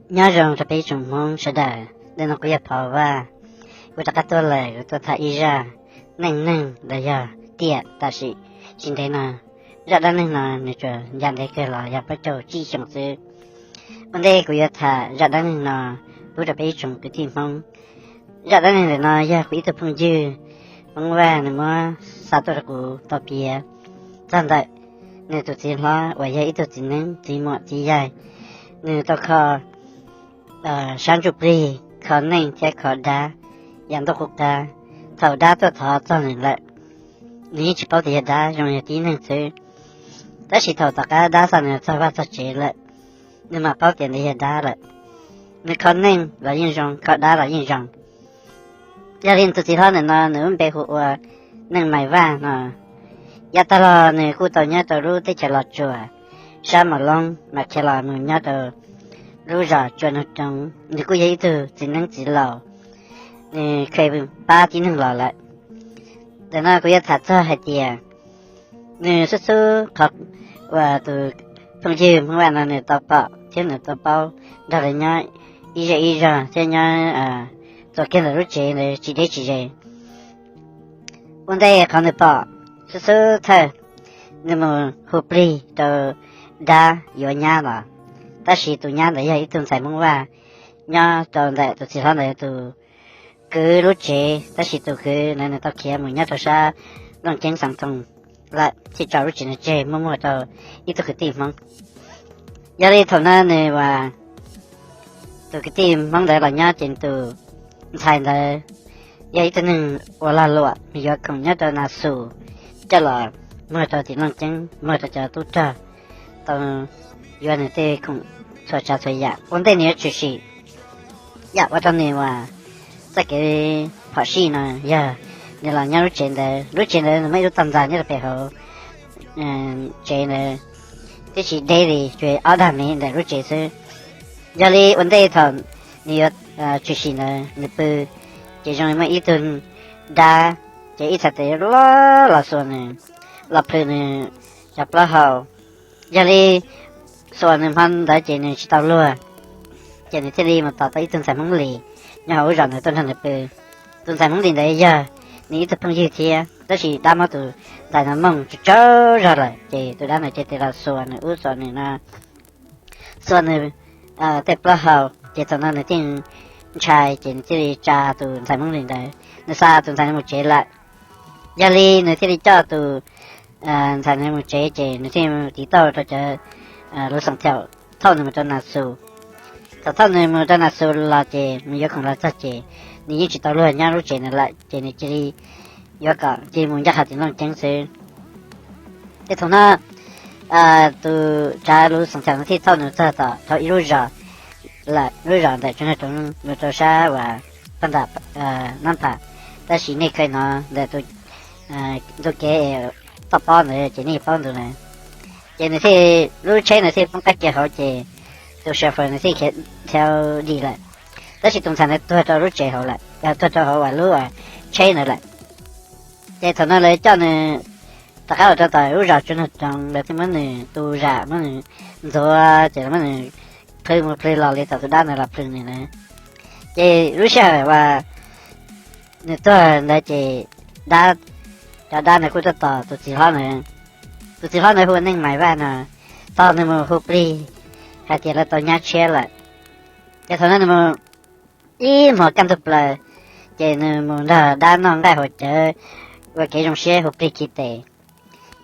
Nyob zoo rau peb ib tsoom Hmoob sawv daws, ntawm no kuv yog Phov Vaj. Kuv rov qab tuaj lawm, kuv tuaj tham ib zaj neej neeg los yog tiam tam sim tsis ntev no. Zaj dab neeg no nws tsuas ncav ntev kawg los yog plaub caug tsib xyoos xwb. Ua ntej kuv yuav tham zaj dab neeg no pub rau peb ib tsoom kwv tij Hmoob, zaj dab neeg ntawm no yog kuv ib tug phooj ywg Hmoob Vaj nws muab xa tuaj rau kuv tau piav txog ntawm nws tus txiv hlob uas yog ib tug txiv neeb txiv muam txiv yaig, nws tau kho sab ntsuj plig, kho neej thiab kho dab yav ntuj qub qab. Thaum dab tuaj thov txog nws lawm, nws yeej tsis paub tias yog dab, zoo yog tib neeg xwb. Tab sis thaum tom qab dab xa nws txog vaj txog tsev lawm, nws mam paub tias nws yog dab lawm. Nws kho neej los yeej zoo, kho dab los yeej zoo. Yog li tus txiv hlob ntawm no nws lub npe hu ua Neej Mais Vaj no. Yav tag los nws kuj tau nyob rau lub teb chaws Los Tsuas, sab Mos Loob, mas khiav los mus nyob rau lub zos Tsua Nug Roov. Nws kuj yog ib tug txiv neeb txiv laus, nws kheev pab tib neeg los lawm. Ntawm no kuv yuav tham txog hais tias nws xub xub qhov uas tus phooj ywg Hmoob Vaj no nws tau pom thiab nws tau paub nrog lawv nyob ib zej ib zog thiab nyob txuas kiag ntawm lub tsev ntawd tsis deb tsis ze. Ua ntej qhov nws pom xub xub thawj, nws mus hu plig rau dab yuav nyab los, tab sis tus nyab ntawd yog ib tug ntxhais Hmoob Vaj nyob rau ntawm tus txiv hlob ntawd tus kwv lub tsev, tab sis tus kwv ntawd nws tau khiav mus nyob rau sab Looj Ceeb Xeev Thoos lawm, thiaj tso lub tsev ntawd tseg muab muag rau ib tug kwv tij Hmoob. Yog li thaum no nws uas tus kwv tij Hmoob ntawd los nyob ces tus ntxhais ntawd yog ib tug neeg uas lag luam, nws yuav khoom nyob rau Nas Xus coj los muag rau tim Looj Ceeb, muag rau cov tub rog tau yuav nws tej khoom txhua tsav txhua yam. Ua ntej nws yuav tshwm sim yam ua rau nws uas txoj kev phom sij no yog nws los nyob lub tsev ntawd. Lub tsev ntawd nws muaj ib lub toj ntxas nyob rau pem hauv tsev ntawd, twb tsis deb li, tsuas ob dag mev ntawm lub tsev xwb. Yog li ua ntej thaum nws yuav tshwm sim ntawd nws pw, ces zoo li muaj ib tug dab, ces ib txhais tes loj los xuas nws, los plhws nws cov plaub hau. Yog li xuas nws hmo ntawd ces nws tsis tau luag, ces nws thiaj li mus tos tau ib tug ntxhais Hmoob Lis nyob hauv lub zos ntawd tuaj nrog nws pw. Tus ntxhais Hmoob Lis ntawd yog nws ib tug phooj ywg thiab, tab sis dab muab tus ntxhais no mooj tsaug zog lawm, ces tus dab ntawd thiaj li los xuas nws ub xuas nws no, xuas nws tej plaub hau. Ces thaum no nws thiaj ntshai, ces nws thiaj li tsa tus ntxhais Hmoob Lis ntawd, nws xa tus ntxhais ntawd mus tsev lawm. Yog li nws thiaj li coj tus ntxhais ntawd mus tsev, ces nws thiaj tiv tauj rau cov lus xoom thaum thauj nws mus rau Nas Xus. Thaum thauj nws mus rau Nas Xus los ces nws yuav khoom los txog ces nws yeej tsis tau luag nyob lub tsev ntawd lawm, ces nws cia li yuav kom cia li mus ncaj qha tim Looj Ceeb xwb. Ces thaum no tus tsav lus xoom thaum no thiaj thauj nws txog tom dhau ib lub zos lawm, lub zos ntawm tsob nag roob mus rau sab uas pag ntam Nab Pham, tab sis nej kheev hnov ntawm tus ntu kev toj pob ntawd ces nej paub ntu na. Ces nws thiaj, lub tsheb nws thiaj poob qab kiag hauv, ces tus xyov fawm nws thiaj khiav dhau dim lawm. Tab sis tus ntxhais ntawd tuag rau lub tsev hauv lawm, tuag rau hauv uas lub tsheb ntawd lawm. Ces thaum no lawv coj nws rov qab los rau tom lub zos tsob nag roob, lawv thiaj muab nws tu zam, muab nws ntxuav, ces lawv muab nws plhws mus plhws los li thaum tus dab ntawd los plhws nws na. Ces lub sij hawm uas nws tuag ntawd ces dab, cov dab ntawd kuj tuaj tos tus txiv hlob ntawd. Tus txiv hlob ntawd hu ua Neej Mais Vaj no, tos nws mus hu plig hais tias lawv tau nyab tshiab lawm. Ces thaum no nws mus ib hmos kaj ntug plaws, ces nws mus nrog dab noj nqaij haus cawv ua kev zoo siab hu plig khi tes.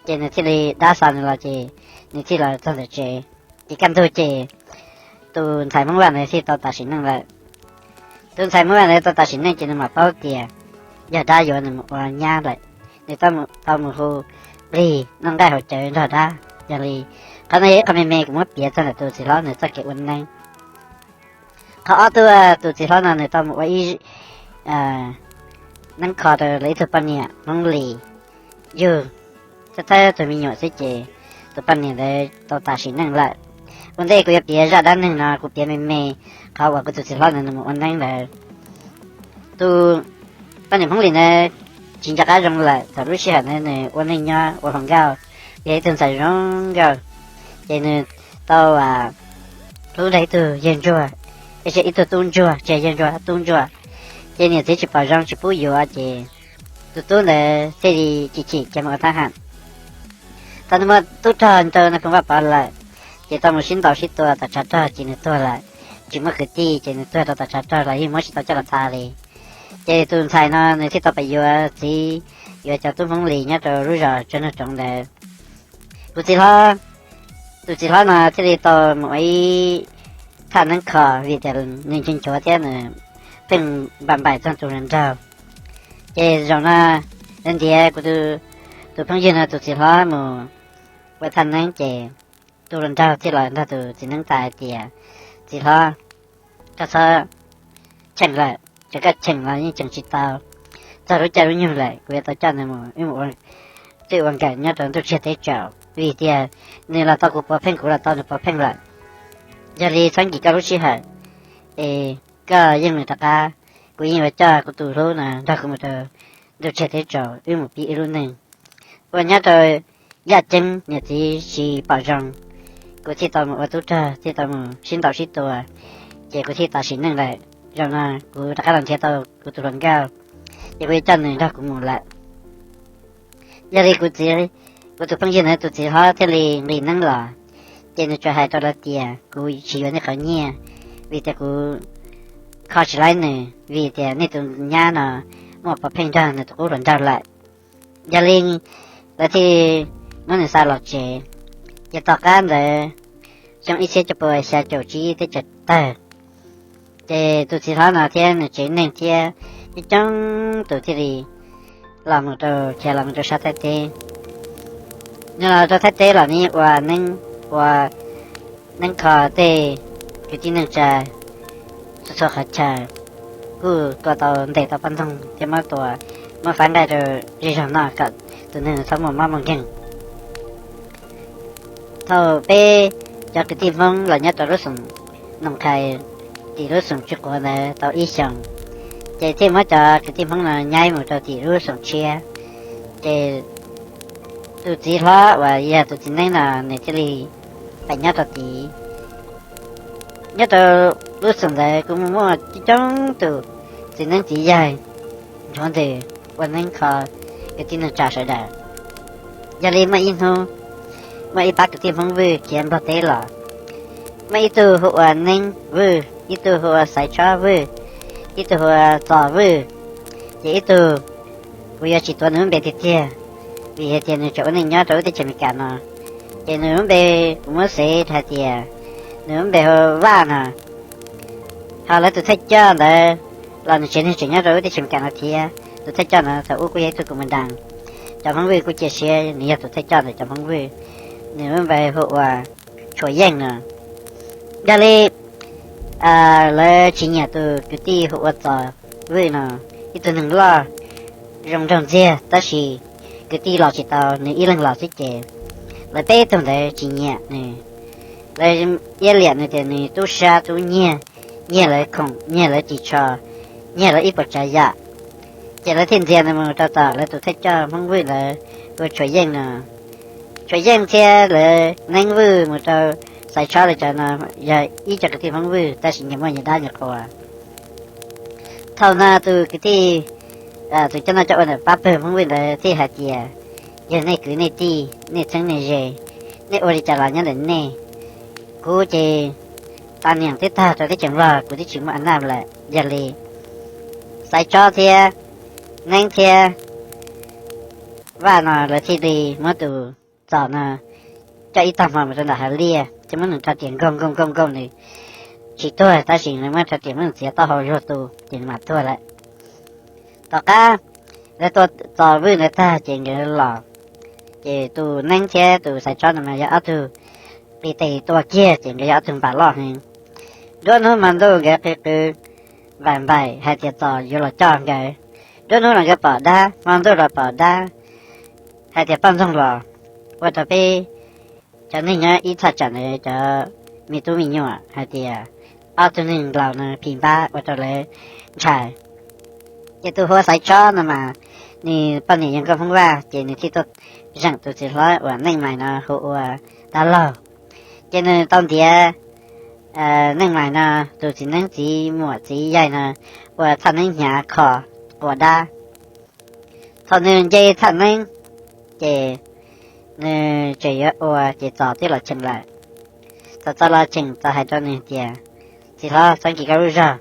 Ces nws thiaj li, dab xa nws los ces nws thiaj los txog ntawm tsev. Ces kaj ntug ces tus ntxhais Hmoob Vaj ntawd thiaj tau tas sim neej lawm. Tus ntxhais Hmoob Vaj ntawd tau tas sim neej ces nws mam paub tias yog dab yuav nws mus ua nyab lawm. Nws tau mus hu plig noj nqaij haus cawv nrog dab. Yog li qhov no yog ib qho me me kuv muab piav txog ntawm tus txiv hlob nws txoj kev ua neeb. Qhov ob tuaj, tus txiv hlob no nws tau mus ua ib neeb kho rau lawv ib tug poj niam Hmoob Lis yug, thawj thawj tug me nyuam xwb ces tus poj niam ntawd tau tas sim neej lawm. Ua ntej kuv yuav piav zaj dab neeg no kuv piav me me qhov uas kuv tus txiv hlob ntawd nws mus ua neeb ntawd. Tus poj niam Hmoob Lis ntawd tsis nco qab zoo lawm, thaum lub sij hawm ntawd nws ua neej nyob ua hluas nkauj, yog ib tug ntxhais zoo nkauj, ces nws tau hlub nrog ib tug yawg ntsuag Ib tug tub ntsuag, tsis yog yawg ntsuag, tub ntsuag. Ces niam txiv tsis pom zoo tsis pub yuav ces tus tub ntawd thiaj li chim chim ces mus ua thab ham. Thaum nws muaj tub rog rau Nais Phoo Vaj Pov lawm, ces tau mus sib ntaus sib tua tom tshav rog ces nws tuag lawm. Tsis muaj kwv tij ces nws tuag rau tom tshav rog los yeej muab tsis tau coj los txha li. Ces tus ntxhais no nws thiaj tau pais yuav txiv, yuav cov tub Hmoob Lis nyob rau lub zos Tsuag Nug Roov ntawd. Kuv txiv hlob, tus txiv hlob no thiaj li tau mus ua ib thaj neeb kho vim tias nws nchuav nchuav thiab nws pheej npam npaim txog tus hluas nraug. Ces zaum no ntiav kuv tus phooj ywg no tus txiv hlob mus ua thaj neeb ces tus hluas nraug thiaj los nrog tus txiv neeb tas hais tias, Txiv hlob, koj txhob cheem lawm, txawm koj cheem los yeej cheem tsis tau. Txog lub caij lub nyoog lawm kuv yuav tau coj nws mus wb mus ua twj ua nkawm nyob rau ntuj tsiag teb tsaus, vim tias nws los tau kuv puav pheej, kuv los tau nws puav pheej lawm. Yog li txhob nkim koj lub sij hawm es koj yeej mus rov qab, kuv yeej yuav coj kuv tus hlub no nrog kuv mus rau ntuj tsiag teb tsaus wb mus pib wb lub neej. Ua nyob rau yaj ceeb niam txiv tsis pom zoo, kuv thiaj tau mus ua tub rog, thiaj tau mus sib ntaus sib tua, ces kuv thiaj tas sim neej lawm. Zaum no kuv rov qab los nrhiav tau kuv tus hluas nkauj, ces kuv yuav coj nws nrog kuv mus lawm. Yog li kuv txiv, kuv tus phooj ywg ntawd tus txiv hlob thiaj li nqis neeb los, ces nws tsuas hais rau lawv tias, Kuv tsis yuav nej qhov nyiaj, vim tias kuv kho tsis laib nws, vim tias nej tus nyab no muaj puav pheej nrog nws tus qub hluas nraug lawm. Yog li lawv thiaj muab nws xa los tsev. Ces tom qab ntawd xyoo ib txhiab cuaj pua xya caum tsib teb chaws tawg, ces tus txiv hlob no thiab nws tsev neeg thiab coob coob tus thiaj li los mus rau, khiav los mus rau sab Thaib teb. Nws los rau Thaib teb los nws ua neeb, ua neeb kho tej kwv tij neej tsa txhua txhua qhov chaw, kuj tua tau ntes tau poj ntxoog thiab muab tua, muab faib nqaij rau zej zog noj kom tus neeg txhob muaj mob muaj nkeeg. Thaum peb cov kwv tij Hmoob los nyob rau lub xeev Noom Qhais, tim lub xeev Tswv Quav ntawd tau ib xyoos, ces thiaj muab cov kwv tij Hmoob no nyaib mus rau tim lub xeev tshiab. Ces tus txiv hlob uas yog tus txiv neeb no nws thiaj li pais nyob rau tid. Nyob rau lub xeev ntawd kuj muaj coob coob tus txiv neeb txiv yaig nthuav ntws ua neeb kho kwv tij neej tsa sawv daws. Yog li muaj ib hnub, muaj ib pab kwv tij Hmoob Vwj khiav nplog teb los. Muaj ib tug hu ua Neeb Vwj, ib tug hu ua Xaiv Tshob Vwj, ib tug hu ua Txos Vwj, ces ib tug kuv yuav tsis tuav nws lub npe tiag tiag, vim hais tias nws tseem ua neej nyob rau lub teb chaws Amelikas no. Ces nws lub npe kuv muab xev hais tias nws lub npe hu Vaj no. Ho lawv tus thawj coj ntawd los nws tsev neeg tseem nyob rau lub teb chaws Amelikas no thiab. Tus thawj coj ntawd thaum ub kuj yog ib tug kuv mus das, cov Hmoob Vwj kuj cia siab nws yog tus thawj coj ntawm cov Hmoob Vwj. Nws lub npe hu ua Tshuas Yeej no. Yog li lawv tsis nyiam tus kwv tij hu ua Txos Vwj no, ib tug neeg loj zoo nraug ntxiag tab sis kwv tij los tsis tau, nws ib leeg los xwb ces lawv peb tug ntawd tsis nyiam nws. Lawv iab liam nws tias nws tub sab tub nyiag, nyiag lawv khoom, nyiag lawv ris tsho, nyiag lawv ib puas tsav yam. Ces lawv thiaj ntxias nws mus rau tom lawv tus thawj coj Hmoob Vwj ntawd hu ua Tshuas Yeej no. Tshuas Yeej thiab lawv Neeb Vwj mus rau Xaiv Tshob lawv cov no yog ib co kwv tij Hmoob Vwj tab sis nyias muaj nyias dab nyias qhua. Thaum no tus kwv tij, tus coj noj coj ua ntawm pab pawg Hmoob Vwj ntawd thiaj hais tias, yog nej kwv nej tij, nej txheeb nej ze, nej ua li cas los nyob ntawm nej. Kuv ces tas niam twb tag rau teb chaws Nplog, kuv twb tsis muaj a naj lawm. Yog li Xaiv Tshob thiab Neeb thiab Vaj no lawv thiaj li muab tus Txos no coj ib tog hmo mus rau ntawm hav liaj thiab muab nws rho riam nkaug nkaug nkaug nkaug, nws tsis tuag tab sis nws muab rho riam muab nws txiav taub hau zuag tu ces nws mam tuag lawm. Tom qab lawv tua Txos Vwj ntawd tag ces nkawd los, ces tus Neeb thiab tus Xaiv Tshob no mas yog ob tug qis tes tua kiag ces nkawd yog ob tug npam loj heev. Nruab hnub hmo ntuj nkawd qw qw npaim npaim hais tias Txos yuav los coj nkawd. Nruab hnub los nkawd pom dab, hmo ntuj los pom dab, hais tias poj ntxoog los, ua rau peb cov neeg nyob ib thaj tsam ntawd cov me tub me nyuam hais tias ob tug neeg laus no phim npab ua rau lawv ntshai. Ces tus hu ua Xaiv Tshob no mas nws poj niam yog nkauj Hmoob Vaj ces nws thiaj tuaj zeem tus txiv hlob uas Neej Maiv no hu ua dab laug. Ces nws tau ntiav Neej Maiv no, tus txiv neeb txiv muam txiv yaig no ua txhaj neeb hnyav kho quas dab. Thaum nws nce txhaj neeb, ces nws tseem yuav ua ces Txos twb los cheem lawm. Txos, Txos los cheem, Txos hais rau nws tias, txiv hlob, txhob nkim koj lub zog,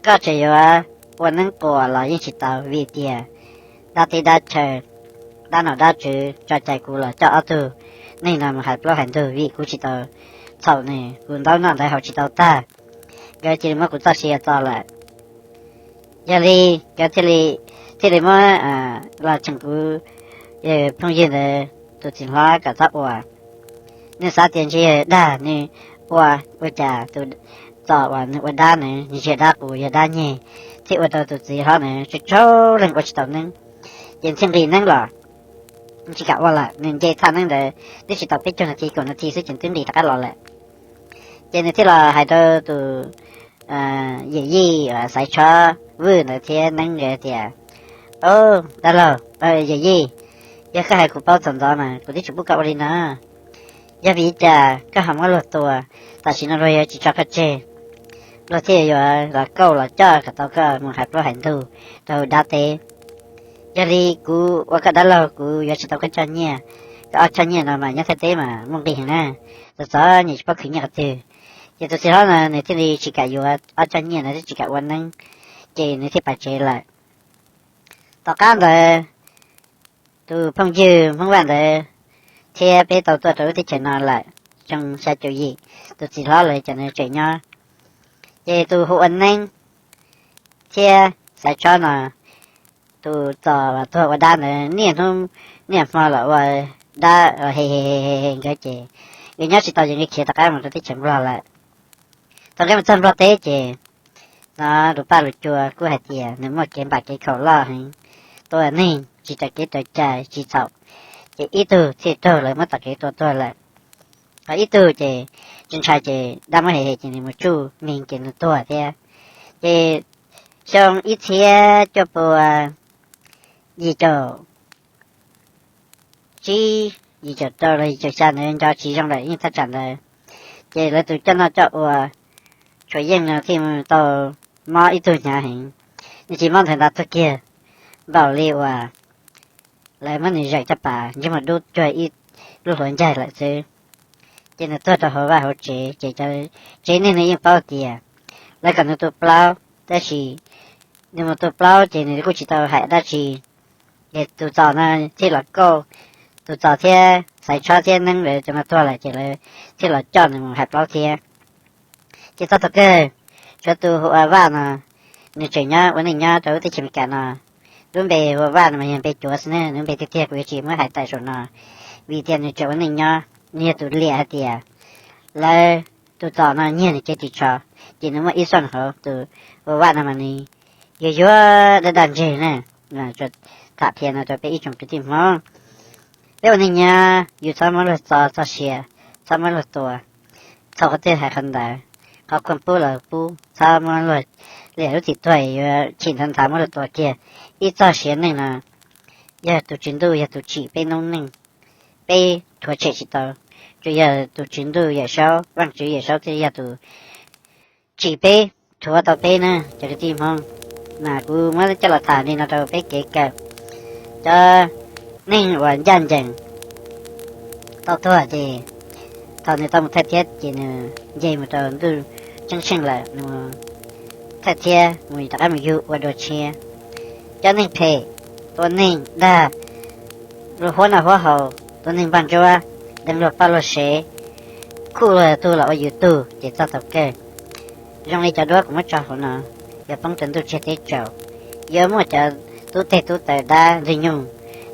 koj tseem yuav ua neeb quas los yeej tsis tau, vim tias dab teb dab chaw, dab nom dab tswv tso cai kuv los coj ob tug neeg no mus hais plaub hais ntug, vim kuv tsis tau txhaum nws, kuv ntaub noj ntawv haus tsis tau tag, nkawd cia li muab kuv txoj sia txo lawm. Yog li nkawd thiaj li, thiaj li muab los cheem kuv phooj ywg ntawd tus txiv hlob kom txhob ua. Nws xav tias ntshe yog dag, nws ua, ua cas tus Txos uas nws ua dab nws, nws tsis yog dab qus, yog dab nyeg, thiaj ua rau tus txiv hlob nws tsaug tsaug leeg ua tsis tau neeb. Ces thiaj nqis neeb los, tsis kam ua lawm. Nws nce txhaj neeb ntawd twb tsis tau peb caug nas this, kaum nas this xwb ces twb nqis rov qab los lawm. Ces nws thiaj los hais rau tus yawm yij Xaiv Tshob Vwj ntawd thiab Neeb nkawd tias, Au, dab laug, yawm yij, yog koj hais kuv paub txog ntxov mas kuv twb tsis pub koj ua li no. Yog vim li cas koj ho muab luag tua, tam sim no luag yuav tsis tso koj tseg, luag thiaj yuav los kauj los coj kom tau koj mus hais plaub hais ntug rau dab teb. Yog li kuv ua koj dab laug kuv yuav tsis tau koj choj nyiaj, koj ob choj nyiaj no mas nyob Thaib teb mas muaj nqis heev na, txom txom nyem tsis paub khwv nyiaj qhov twg. Ces tus txiv hlob no nws thiaj li tsis kam yuav ob choj nyiaj no thiab tsis kam ua neeb, ces nws thiaj pais tsev lawm. Tom qab ntawd tus phooj ywg Hmoob Vaj ntawd thiab peb tau tuaj rau lub teb chaws no lawm xyoo xya caum yim, tus txiv hlob lawv cov nws tseem nyob. Ces tus hu ua Neeb thiab Xaiv Tshob no, tus Txos uas tuag ua dab ntawd niaj hnub niaj hmo los ua dab he he he nkawd ces nkawd nyob tsis tau ces nkawd khiav rov qab mus rau teb chaws Nplog lawm. Thaum nkawd mus txog Nplog teb ces hnov lus paj lus cua kuj hais tias nws muaj kev npam kev khaum loj heev, tua neeg tsis raws kev raws cai tsis txhaum, ces ib tug thiaj raug lawv muab tom kev tua tuag lawm. Ho ib tug ces tsis ntshai ces dab muab hem hem ces nws mus tsuj mis ces nws tuag thiab. Ces xyoo ib txhiab cuaj pua yim caum tsib, yim caum rau los yim caum xya ntawd nco tsis zoo lawm yeej thaj tsam ntawd, ces lawv tus coj noj coj ua Tshuav Yeej no thiaj mus tau mob ib tug hnyav heev, nws tsis mob ntawd ntawd tuag kiag, npaum li uas lawv muab nws zawm caj pas ntsej muag dub cuag ib lub hluav ncaig lawm xwb. Ces nws tuag rau hauv vaj hauv tsev ces cov tsev neeg no yeej paub tias lawv kom nws tu plaub, tab sis nws mus tu plaub ces nws kuj tsis tau hais dab tsi. Ces tus Txos no thiaj los kauj, tus Txos thiab Xaiv Tshob thiab Neeb lawv cov no tuag lawm ces lawv thiaj los coj nws mus hais plaub thiab. Ces txog thaum kawg, tshuav tus hu ua Vaj no, nws tseem nyob ua neej nyob rau lub teb chaws Amelikas no. Lub npe hu ua Vaj no mas yog npe cuav xwb ne, nws lub npe tiag tiag kuv yuav tsis muab hais tawm saum no, vim tias nws tseem ua neej nyob, nws yog tus liam hais tias lawv tus Txos no nyiag nws cev ris tsho, ces nws muaj ib xoj hauv tus hu ua Vaj no mas nws yuag yuag daj daj ntseg na. Tham qhia no rau peb ib tsoom kwv tij Hmoob, peb ua neej nyob yus txhob muab luag txo txoj sia, txhob muab luag tua, txhaum qhov twg hais qhov ntawd, qhov khuam pub los pub, txhob muab luag liam lub txim tuag yuav chim nthav nthav muab luag tua kiag. Ib txoj sia neej no yog tus tswv ntuj yog tus tsim peb noob neej, peb rhuav tshem tsis tau, tsuas yog tus tswv ntuj Yawm Saub, Vaajtswv Yawm Saub thiaj yog tus tsim peb, rhuav tau peb na cov kwv tij Hmoob. Mas kuv muab coj los tham li no rau peb kev kawm. Cov neeg uas ncaj ncees tau tuag ces thaum nws tau mus thawj thiab ces nws nce mus rau ntuj ceeb tsheej lawm, nws thawj thiab mus rov qab mus yug ua dua tshiab. Cov neeg phem, tua neeg dag, luag huab noj huab haus, tua neeg npaj ntsuab, deev luag poj luag sev, khuj luag tug los ua yus tug ces txog thaum kawg zoo li cov duab kuv muab tso hauv no, yuav poob rau ntuj tsiag teb tsaus, yuav muaj cov tub teg tub taw dab ntxwg nyoog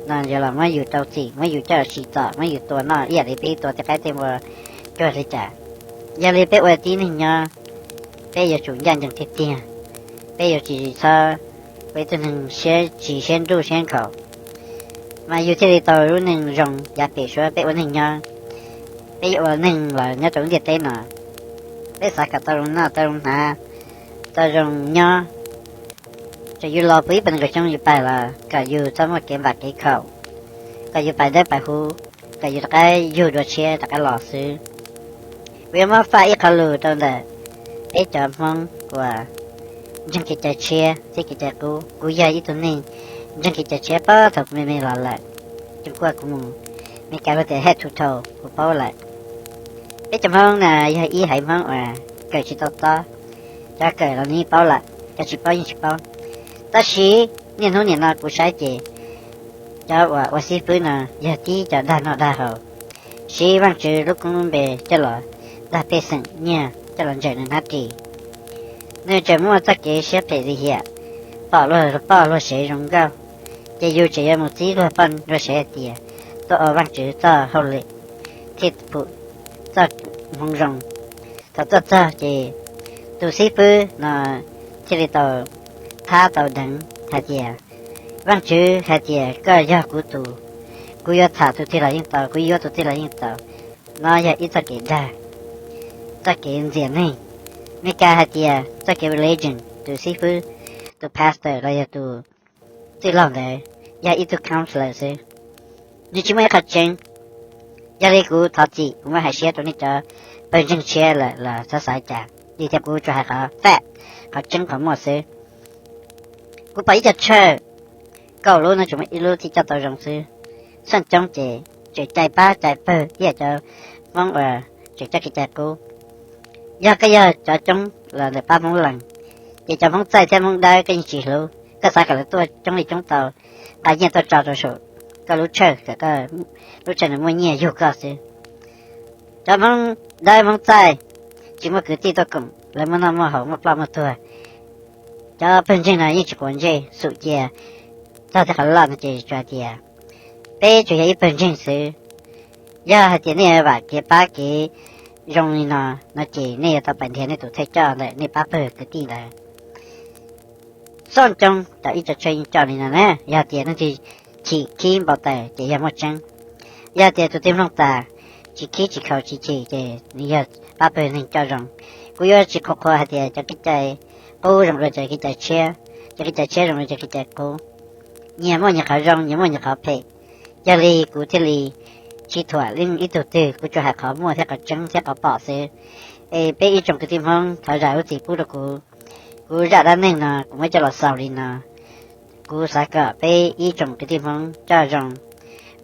no yuav los muab yus rau txim, muab yus coj tsim txom, muab yus tua noj ib yam li peb tua tej qaib tej npua cuag li cas. Yog li peb ua tib neeg nyob, peb yuav tsum ncaj ncees tiag tiag, peb yuav tsis txhob ua ib tug neeg siab tsis siab nruj siab nkhaus, mas yus thiaj li tau lub neej zoo yav pem suab peb ua neeg nyob. Peb yuav ua neeg los nyob rau lub ntiaj teb no, peb xav kom tau zoo noj tau zoo hnav, tau zoo nyob. Txawm yus los puv ib puas nees nkaum xyoo yus pais los kom yus txhob muaj kev npam kev khaum, kom yus pais dawb pais huv, kom yus rov qab yug dua tshiab rov qab los xwb. Kuv yuav muab faj ib qho lus rau ntawm peb cov Hmoob uas ntseeg kev cai tshiab thiab kev cai qub. Kuv yog ib tug neeg ntseeg kev cai tshiab puag thaum kuv me me los lawm. Tseem kuaj kuv mus Meskas luag tias head to toe kuv paub lawm. Peb cov Hmoob na yog ib haiv Hmoob uas kawm tsis tau tob, cov kawm los nws yeej paub lawm, cov tsis paub yeej tsis paub. Tab sis niaj hnub nim no kuv saib ces cov uas ua xib fwb no yog tib cov dag noj dag haus, siv Vaajtswv lub koob lub npe coj los dag pej xeem nyiaj, coj los ntsaws nws hnab ris. Nws tseem muaj txoj kev siab phem lim hiam, pom luag poj luag sev zoo nkauj, ces yus tseem yuav mus txib luag poj luag sev hais tias tuaj ua Vaajtswv txoj hauj lwm thiab phum txoj hmoov zoo. Thaum tuaj txog ces tus xib fwb no thiaj li tau thab tau deev hais tias, Vaajtswv hais tias koj yog kuv tus, kuv yuav tham tus twg los yeej tau, kuv yuav tus twg los yeej tau. No yog ib txoj kev dag, txoj kev ntxias neeg. Meskas hais tias txoj kev religion, tus xib fwb, tus pastor los yog tus txwj laug ntawd yog ib tug counselor xwb, nws tsis muaj ib qho tseeb. Yog li kuv thov txim, kuv muab hais siab rau nej cov pawg ntseeg tshiab lawm los txhob xav cas, vim tias kuv tsuas hais qhov fact, qhov tseeb qhov muaj xwb. Kuv pom ib co church kaum lub no tsuas muaj ib lub thiaj coj tau zoo xwb. Xoj coob ces tseem cai pab cai pawg ib yam cov Hmoob uas tseem coj kev cai qub. Yog koj yog cov coob los ntawm pab Hmoob Lees, ces cov Hmoob Txaij thiab Hmoob Dawb koj yeej tsis hlub, koj xav kom lawv tuaj coob li coob tau, nqa nyiaj tuaj tso rau saum koj lub church kom koj lub church nws muaj nyiaj yug koj xwb. Cov Hmoob Dawb Hmoob Txaij tsis muaj kwv tij tuaj koom, lawv muaj noj muaj haus muaj ploj muaj tuag. Cov pawg ntseeg no yeej tsis quav ntsej, xum cia txog tej qhov loj no ces tsuas hais tias peb tsuas yog ib pawg ntseeg xwb. Yog hais tias nej vam kev pab kev zoo li no, no ces nej yuav tau pais nrhiav nej tus thawj coj ntawm nej pab pawg kwv tij ntawd. Xoj coob cov ib co church yeej coj li no na, yog tias leej twg chim khib npau taws ces yog muaj tseeb. Yog tias tus twg mloog tas tsis khib tsis khaus tsis chim ces nws yog pab pawg neeg coj zoo. Kuv yuav tsis qhuas qhuas hais tias cov kev cai qub zoo dua cov kev cai tshiab, cov kev cai tshiab zoo dua cov kev cai qub. Nyias muaj nyias qhov zoo, nyias muaj nyias qhov phem. Yog li kuv thiaj li tsis thuam leej ib tug twg, kuv tsuas hais qhov muaj thiab qhov tseeb thiab qhov pom xwb. Es peb ib tsoom kwv tij Hmoob thov zam lub txim pub rau kuv. Kuv zaj dab neeg no kuv muab coj los xaus li no. Kuv xav kom peb ib tsoom kwv tij Hmoob coj zoo,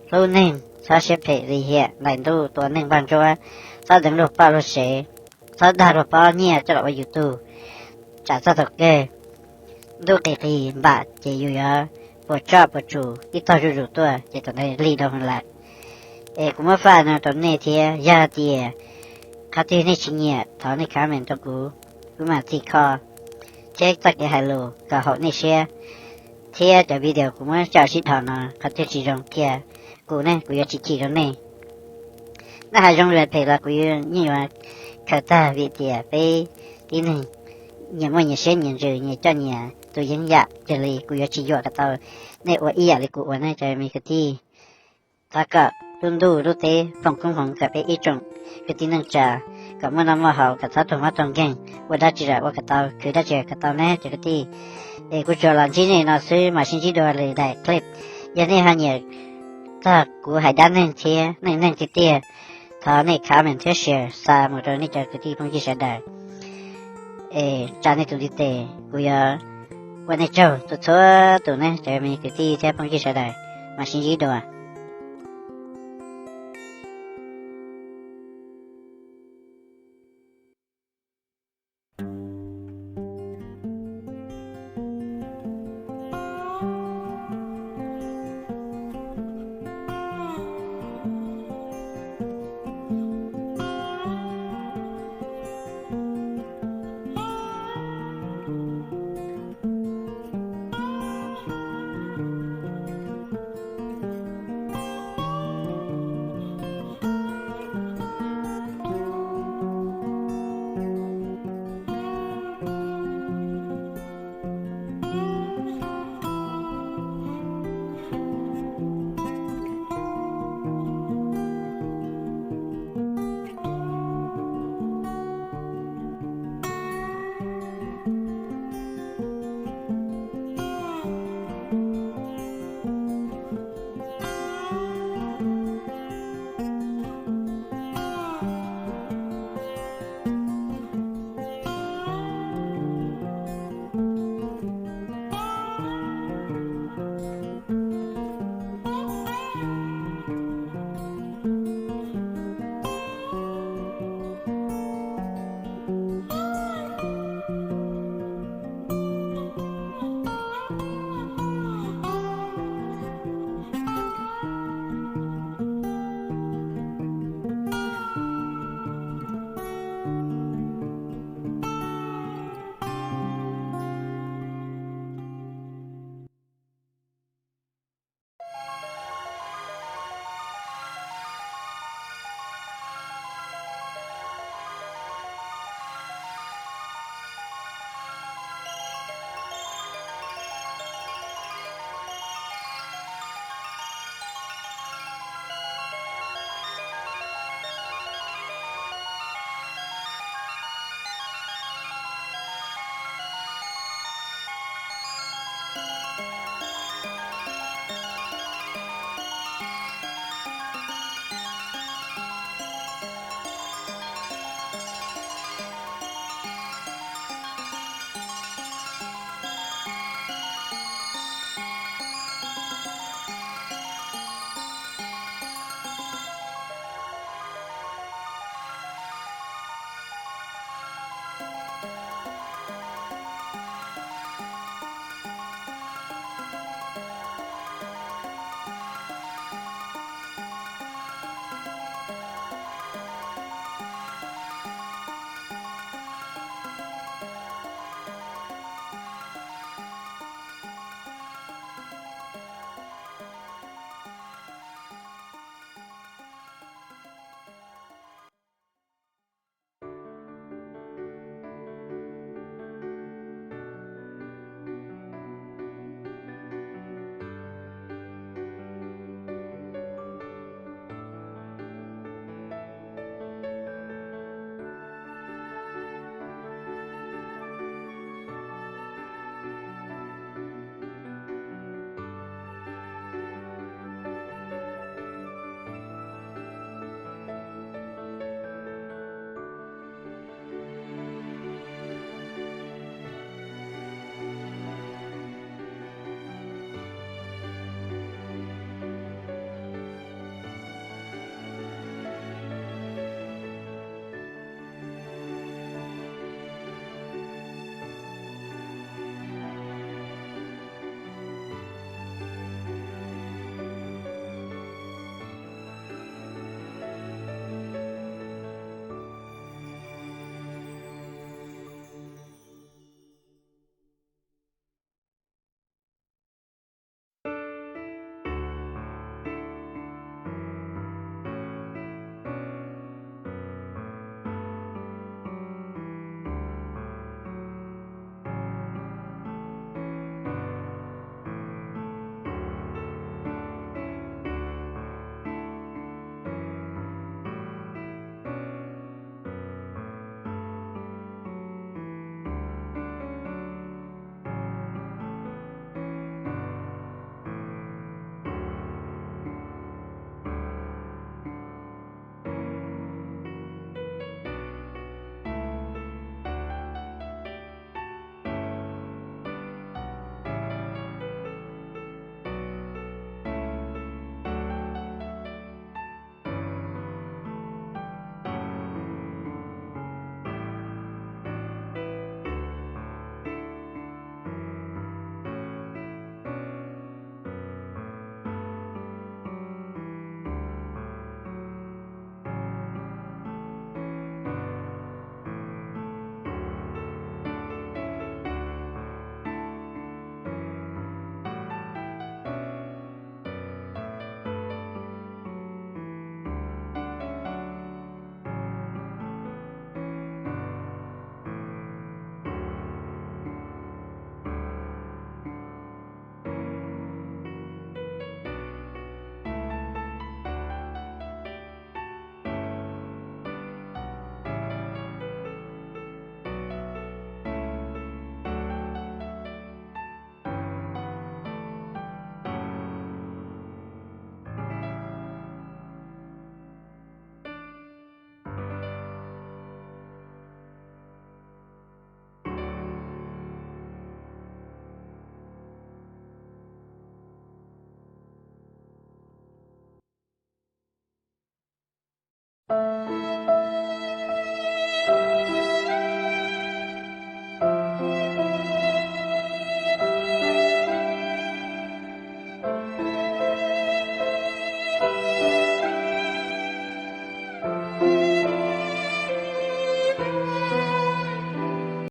hlub neeg, txhob siab phem lim hiam ntaim ntuj tua neeg npag ntsuab, txhob deev luag poj luag sev, txhob dag luag pob nyiaj coj los ua YouTube. Tsam txog thaum kawg ntuj qis qis npam ces yus yuav puas tsuaj puas tsuas ib tog zuj zus tuaj ces thaum ntawd lig dhau hwv lawm. Es kuv muab faj no rau nej thiab, yog tias qhov twg nej tsis nyiam thov nej comment rau kuv, kuv mam txhim kho thiab txoj kev hais lus kom haum nej siab. Thiab cov video kuv muab coj sib dhos no qhov twg tsis zoo qhia kuv ne, kuv yuav tsis chim rau nej. Nej hais zoo los phem los kuv yeej yuav khaws tag vim tias peb tib neeg nyias muaj nyias siab nyias ntsws, nyias coj nyias tus yeeb yam. Yog li kuv yuav tsis yuam kom tau nej ua ib yam li kuv ua ne cov me kwv tij. Thov kom lub ntuj lub teb foom koob hmoov kom peb ib tsoom kwv tij neej tsa, kom muaj noj muaj haus, kom txhob raug mob raug nkeeg, ua dab tsi los ua kom tau, khwv dab tsi kom tau ne cov kwv tij. Es kuv tsuas los ntsib nej no xwb, mam sib ntsib dua lwm daim clip. Yog nej ho nyiam txog kuv hais dab neeg thiab neej neeg tiag tiag, thov nej comment thiab share xa mus rau nej cov kwv tij phooj ywg sawv daws. Es tsa nej tus ntiv tes, kuv yuav ua nej tsaug txhua txhua tus ne cov me kwv tij thiab phooj ywg sawv daws. Mam sib ntsib dua.